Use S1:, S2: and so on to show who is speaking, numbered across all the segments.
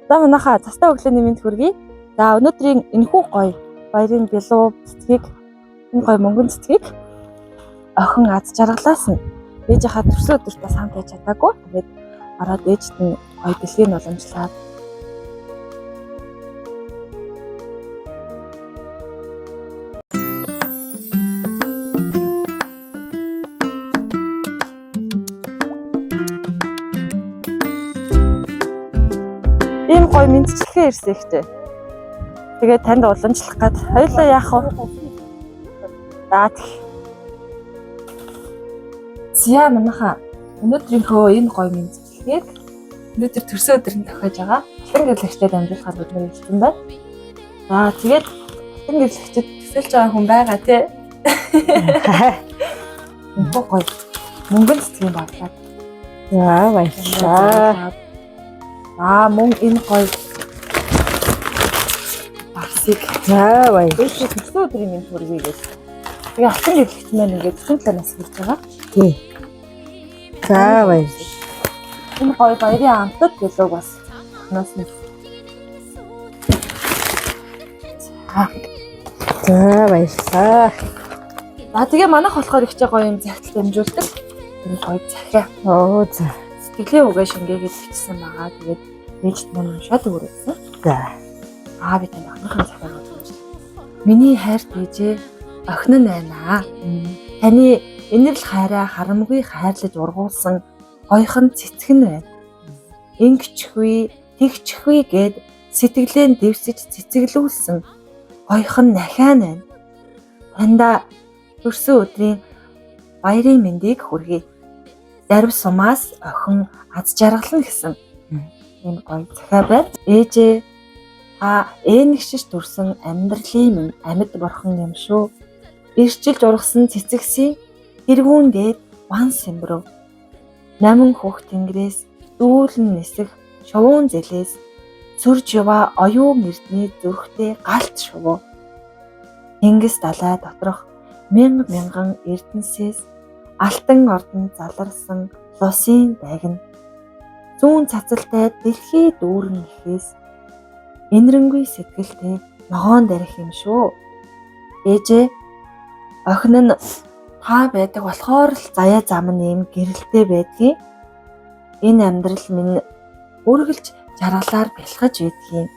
S1: За манайхаа цастай өглөөний мэнд хүргэе. За өнөөдрийн энэхүү гоё баярын бялуу цэцгийг, энэ гоё мөнгөн цэцгийг охин аз жаргалаас нь ээжийнхаа төрсөн өдөрт бас хамт байж чадаагүй. Тэгээд ороод ээжд нь гоё дэлгийг уламжлаад ийм гоё мэдчилгээ ирсэн ихтэй. Тэгээд танд уламжлах гад хоёулаа яах вэ? За тэг. Зя манайхаа өнөөдрийнхөө энэ гоё мэдчилгээг өнөөдөр төрсөн өдөр нь тохиож байгаа. Алтан гэрлэгчдэд дамжуулахаар бид нэр хэлсэн байна. За тэгээд алтан гэрлэгчд төсөөлж байгаа хүн байгаа тий. Энэхүү гоё мөнгөн цэцгийн бодлоо.
S2: За баярлалаа.
S1: Аа мөн энэ гоё барсыг
S2: За баярлалаа.
S1: ээжээ төрсөн өдрийн мэнд хүргэе гэж. Тэгээ алтан гэрлэгч маань ингээд 47 нас хүрч байгаа.
S2: Тий. За баярлалаа.
S1: Энэ гоё баярын амтад гэлөөг бас охиноос нь. За.
S2: За баярлалаа.
S1: За тэгээ манайх болохоор их ч гоё юм захидал дамжуулдаг. Энэ гоё захиа.
S2: Оо за.
S1: Сэтгэлийн үгээ шингээгээд бичсэн байгаа. Тэгээд ээжд маань уншаад өгөрөөсөн.
S2: За.
S1: Аа би танд охиныхын захиаг уншиж. Миний хайрт ээжээ охин нь байна. Таны инэрл хайраа харамгүй хайрлаж ургуулсан гоёхон цэцэг нь байна. Ингэчгүй, тэгчгүй гэд сэтгэлээ нь дэвсэж цэцэглүүлсэн гоёхон нахиан байна. Таньда төрсөн өдрийн баярын мэндийг хүргэе. Дарв сумаас охин аз жаргална гэсэн ийм гоё захиа байна. Ээжээ та ээнэгшиж төрсэн амьдралын минь амьд бурхан юм шүү. Ирчилж ургасан цэцэгсийн тэргүүн дээд ван сэмбрөв. Намин хөх тэнгэрээс дүүлэн нисэх шувуун зэлээс сүрж яваа оюун эрдний зүрхтэй галт шувуу. Тэнгис далай доторх мянга мянган эрдэнсээс алтан ордон заларсан лусын дайгна. Зүүн цацалтай дэлхий дүүрэн ихээс энэрэнгүй сэтгэлтэй ногоон дарих юм шүү. Ээжээ охин нь та байдаг болохоор л заяа зам нь ийм гэрэлтэй байдгийн. Энэ амьдрал минь үргэлж жаргалаар бэлхэж байдгийн.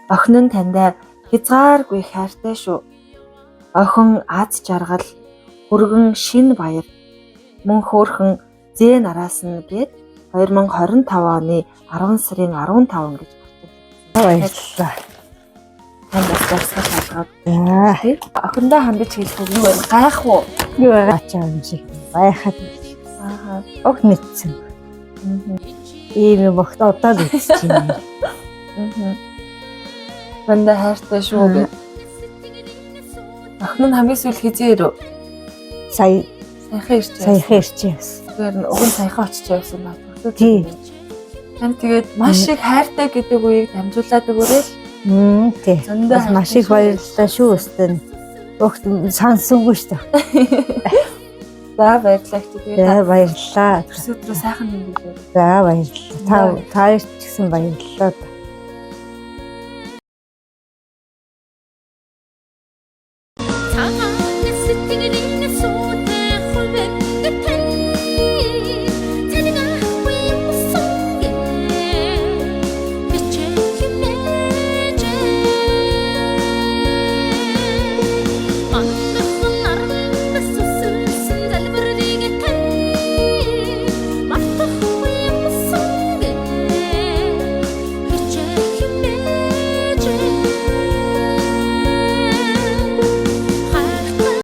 S1: Охин нь таньда хязгааргүй хайртай шүү. Охин аз жаргал, хүргэн шин баяр, мөн хөөрхөн зээ нараас нь гээд 2025 оны 10 сарын 15 гэж
S2: За баярлалаа.
S1: танд бас дурсгал болгоод
S2: За.
S1: тий. Охиндоо хандаж хэлэх үг юу вэ? Гайх уу?
S2: Юу ачаа юм шиг байхад
S1: Аа.
S2: огт мэдсэн. Ийм юм огт одоо л мэдчихэв.
S1: Аа. Банда хайртай шүү гэд. Охин нь хамгийн сүүл хизээ ирв.
S2: Сая
S1: Саяхан ирж байсан.
S2: саяхан ирчихсэн.
S1: Тэгэхээр нь уг нь саяхан очиж явсан ба.
S2: Тий.
S1: Тань тэгээд маш их хайртай гэдэг үеийг дамжуулаад өгөөрэй л.
S2: Мм тий.
S1: Зөндөө
S2: Бас маш их баярлалаа шүү өстөн. Огт сансангүй шүү дээ.
S1: За баярлалаа чи тэгээд
S2: За баярлалаа.
S1: төрсөн өдрөө сайхан өнгөрүүлээ.
S2: За баярлалаа. Та та ч гэсэн баярлалаа.